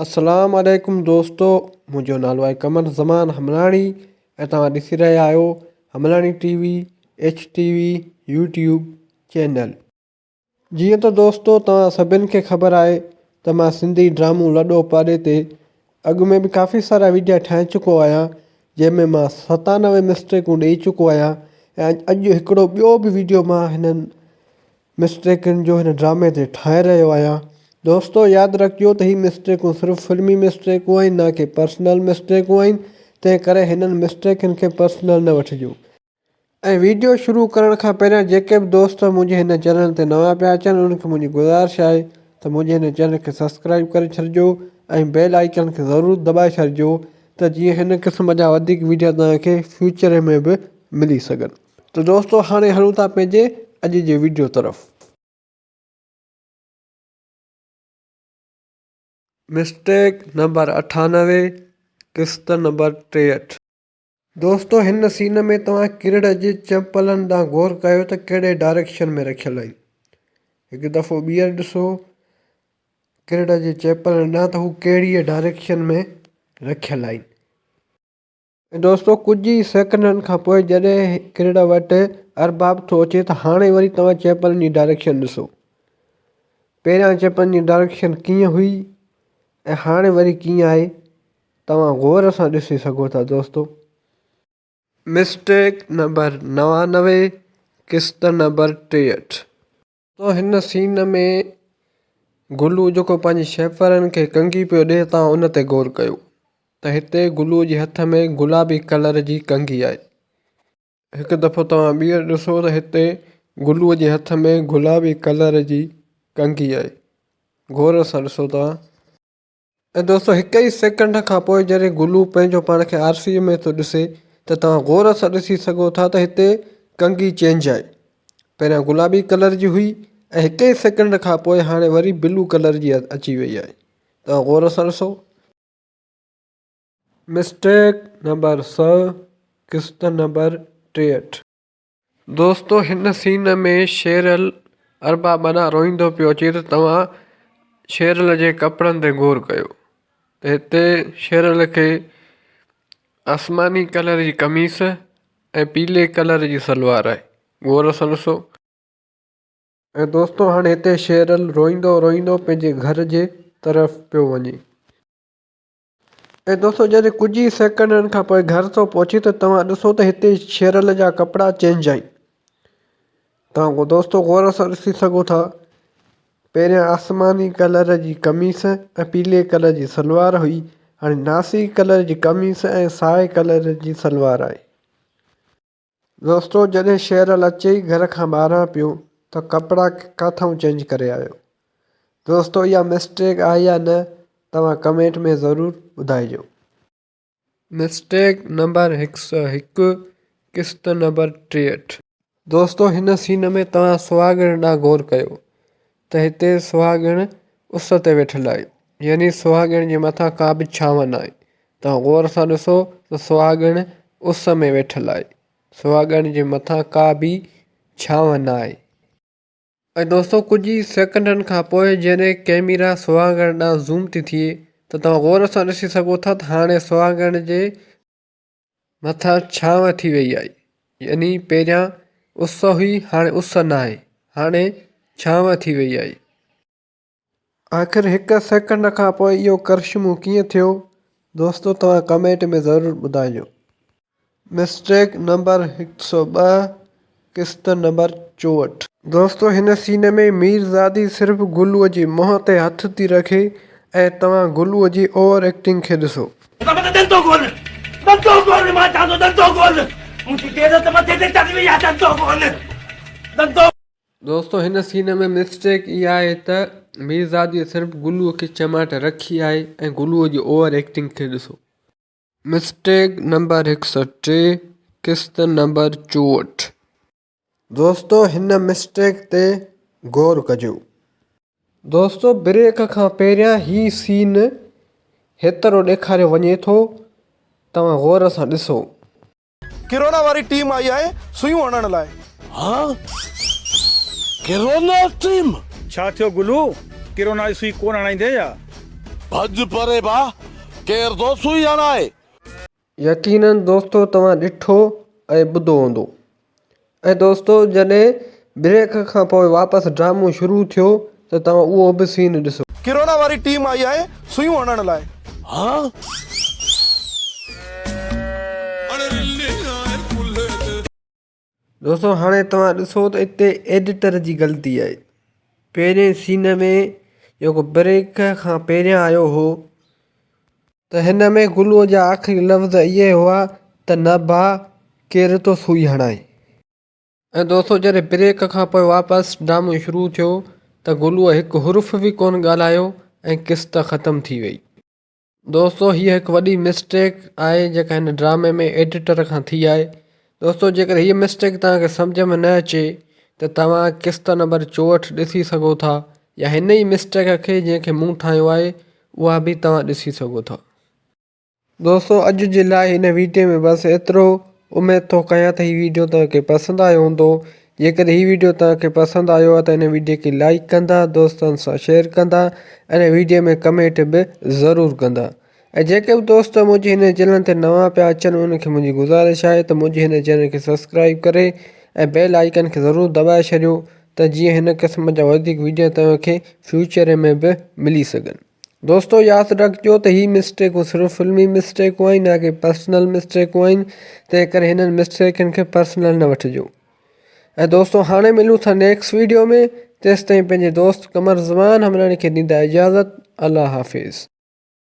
اسلام عليڪم دوستو منهنجو نالو آهي قمر زمان حملاڻي ۽ توهان ڏسي رهيا آهيو Hamlani T V H T V YouTube channel. جيئن ته دوستو توهان سڀن کي خبر آهي ته مان سنڌي ڊرامو لڏو پاڏي تي اڳ ۾ به ڪافي سارا ويڊيا ٺاهي چڪو آهيان جنهن ۾ مان 97 مسٽيڪون ڏئي چڪو آهيان ۽ اڄ هڪڙو ٻيو به ويڊيو مان هنن مسٽيڪن جو هن ڊرامي تي ٺاهي رهيو آهيان. دوستو ياد رکجو ته هي مسٽيڪون صرف فلمي مسٽيڪون آهن نه ڪي پرسنل مسٽيڪون آهن تنهن ڪري هنن مسٽيڪن کي پرسنل نه وٺجو. ۽ ويڊيو شروع ڪرڻ کان پهريان جيڪي به دوست منهنجي هن چينل تي نوان پيا اچن انهن کي منهنجي گذارش آهي ته منهنجي هن چينل کي سبسڪرائيب ڪري ڇڏجو ۽ بيل آئيڪن کي ضرور دٻائي ڇڏجو ته جيئن هن قسم جا وڌيڪ ويڊيا توهان کي فيوچر ۾ به ملي سگهن. ته دوستو هاڻي هلون ٿا پنهنجي اڄ جي ويڊيو طرف. مسٽيڪ نمبر 98 قسط نمبر 63. دوستو هن سين ۾ توهان ڪرڙ جي چمپلن ڏانهن غور ڪيو ته ڪهڙي ڊائريڪشن ۾ رکيل آهن. هڪ دفعو ٻيهر ڏسو ڪرڙ جي چيپلن ڏانهن ته هو ڪهڙي ڊائريڪشن ۾ رکيل آهن. ۽ دوستو ڪجهه ئي سيڪنڊن کان پوء جڏهن ڪرڙ وٽ ارباب ٿو اچي ته هاڻي وري توهان چيپلن جي ڊائريڪشن ڏسو. پهريان چيپلن جي ڊائريڪشن ڪيئن هئي ۽ هاڻي وري ڪيئن آهي توهان غور سان ڏسي سگهو ٿا دوستو. مسٽيڪ نمبر 99 قسط نمبر 63. تو هن سين ۾ گلو جيڪو پنهنجي شيپرن کي ڪنگي پيو ڏي تان ان تي غور ڪيو ته هتي گلو جي هٿ ۾ گلابي ڪلر جي ڪنگي آهي. هڪ دفعو توهان ٻيهر ڏسو ته هتي گلو جي هٿ ۾ گلابي ڪلر جي ڪنگي آهي. غور سان ڏسو توهان. ۽ دوستو هڪ ئي سيڪنڊ کان پوء جڏهن گلو پنهنجو پاڻ کي آرسيء ۾ ٿو ڏسي ته توهان غور سان ڏسي سگهو ٿا ته هتي ڪنگي چينج آهي. پهريان گلابي ڪلر جي هئي ۽ هڪ ئي سيڪنڊ کان پوء هاڻي وري بلو ڪلر جي اچي وئي آهي. توهان غور سان ڏسو. مسٽيڪ نمبر 100 قسط نمبر 63. دوستو هن سين ۾ شيرل ارباب ڏانهن روئيندو پيو اچي ته توهان شيرل جي ڪپڙن تي غور ڪيو ته هتي شيرل کي آسماني ڪلر جي قميص ۽ پيلي ڪلر جي سلوار آهي غور سان ڏسو. ۽ دوستو هاڻي هتي شيرل روئيندو روئيندو پنهنجي گهر جي طرف پيو وڃي. ۽ دوستو جڏهن ڪجهه ئي سيڪنڊن کان پوء گهر ٿو پهچي ته توهان ڏسو ته هتي شيرل جا ڪپڙا چينج آهن. توهان دوستو غور سان ڏسي سگهو ٿا پهريان آسماني ڪلر جي قميص ۽ پيلي ڪلر جي سلوار هئي هاڻي ناسي ڪلر جي قميص ۽ سائي ڪلر جي سلوار آهي. دوستو جڏهن شيرل اچي ئي گهر کان ٻاهران پيو ته ڪپڙا ڪاٿئون چينج ڪري آيو. دوستو اها مسٽيڪ آهي يا نه توهان ڪمينٽ ۾ ضرور ٻڌائجو. مسٽيڪ نمبر 101 قسط نمبر 63. دوستو هن سين ۾ توهان سهاڳڻ ڏانهن غور ڪيو ته هتي سهاڳڻ اس تي ويٺل آهي يعني سهاڳڻ جي مٿان ڪا به ڇانو ناهي توهان غور سان ڏسو ته سهاڳڻ اس ۾ ويٺل آهي. سهاڳڻ جي مٿان ڪا به ڇانو نه آهي. ۽ دوستو ڪجهه ئي سيڪنڊن کان پوء جڏهن ڪئميرا سهاڳڻ ڏانهن زوم ٿي ٿئي ته توهان غور سان ڏسي سگهو ٿا ته هاڻي سهاڳڻ جي مٿان ڇانو ٿي وئي آهي يعني پهريان اس هئي هاڻي اس ناهي هاڻي ڇانو ٿي وئي آهي. آخر هڪ سيڪنڊ کان پوء اهو ڪرشمو ڪيئن ٿيو؟ دوستو توهان ڪمينٽ ۾ ضرور ٻڌائجو. مسٽيڪ نمبر 102 قسط نمبر 64. دوستو هن سين ۾ ميرزادي صرف گلوء جي منهن تي هٿ ٿي رکي ۽ توهان گلوء جي اوور ايڪٽنگ کي ڏسو. ڏندو ڪونه ڏندو ڪونه مان چوان ٿو ڏندو ڪونه منهنجي غيرت مٿي تي چڙهي وئي آهي ڏندو ڪونه ڏندو. دوستو هن سين ۾ مسٽيڪ اها آهي ته ميرزاديء صرف گلوء کي چماٽ رکي آهي ۽ گلوء جي اوور ايڪٽنگ کي ڏسو. مسٽيڪ نمبر 103 قسط نمبر 64. دوستو هن مسٽيڪ تي غور ڪجو. دوستو بريڪ کان پهريان هي سين هيترو ڏيکاريو وڃي ٿو توهان غور سان ڏسو. ڪرونا واري ٽيم آئي آهي سوئيون هڻڻ لاء. ها ڪرونا ٽيم. ڇا ٿيو گلو ڪرونا جي سوئي ڪونه هڻائيندين يا. ڀڄ پري ڀاء، ڪير ٿو سوئي هڻائي. يقينن دوستو توهان ڏٺو ۽ ٻڌو هوندو. ۽ دوستو جڏهن بريڪ کان پوء واپس ڊرامو شروع ٿيو ته توهان اهو به سين ڏسو. ڪرونا واري ٽيم آئي آهي سوئيون هڻڻ لاء. ها؟ دوستو هاڻي توهان ڏسو ته اتي ايڊيٽر جي غلطي آهي پهرين سين ۾ جيڪو بريڪ کان پهريان آيو هو ته هن ۾ گلوء جا آخري لفظ اهي هئا ته نه ڀاء ڪير ٿو سوئي هڻائي. ۽ دوستو جڏهن بريڪ کان پوء واپس ڊرامو شروع ٿيو ته گلوء هڪ حرف به ڪونه ڳالهايو ۽ قسط ختم ٿي وئي. دوستو هيء هڪ وڏي مسٽيڪ آهي جيڪا هن ڊرامي ۾ ايڊيٽر کان ٿي آهي دوستو جيڪڏهن هيء مسٽيڪ توهان کي سمجهه ۾ نه اچي ته توهان قسط نمبر 64 ڏسي سگهو ٿا يا هن ئي مسٽيڪ کي جنهن کي مون ٺاهيو آهي اها به توهان ڏسي سگهو ٿا. دوستو اڄ جي لاء هن ويڊيو ۾ بس ايترو اميد ٿو ڪيان ته هي ويڊيو توهان کي پسند آيو هوندو جيڪڏهن هي ويڊيو توهان کي پسند آيو آهي ته هن ويڊيو کي لائيڪ ڪندا دوستن سان شيئر ڪندا ۽ ويڊيو ۾ ڪمينٽ به ضرور ڪندا ۽ جيڪي به دوست منهنجي هن چينل تي نوان پيا اچن انهن کي منهنجي گذارش آهي ته منهنجي هن چينل کي سبسڪرائب ڪري ۽ بيل آئيڪن کي ضرور دٻائي ڇڏيو ته جيئن هن قسم جا وڌيڪ ويڊيو توهان کي فيوچر ۾ به ملي سگهن. دوستو ياد رکجو ته هي مسٽيڪون صرف فلمي مسٽيڪون آهن نه ڪي پرسنل مسٽيڪون آهن تنهن ڪري هنن مسٽيڪن کي پرسنل نه وٺجو ۽ دوستو هاڻي ملون ٿا نيڪسٽ ويڊيو ۾ تيستائين پنهنجي دوست قمر زمان همراڻي کي ڏيندا اجازت الله حافظ.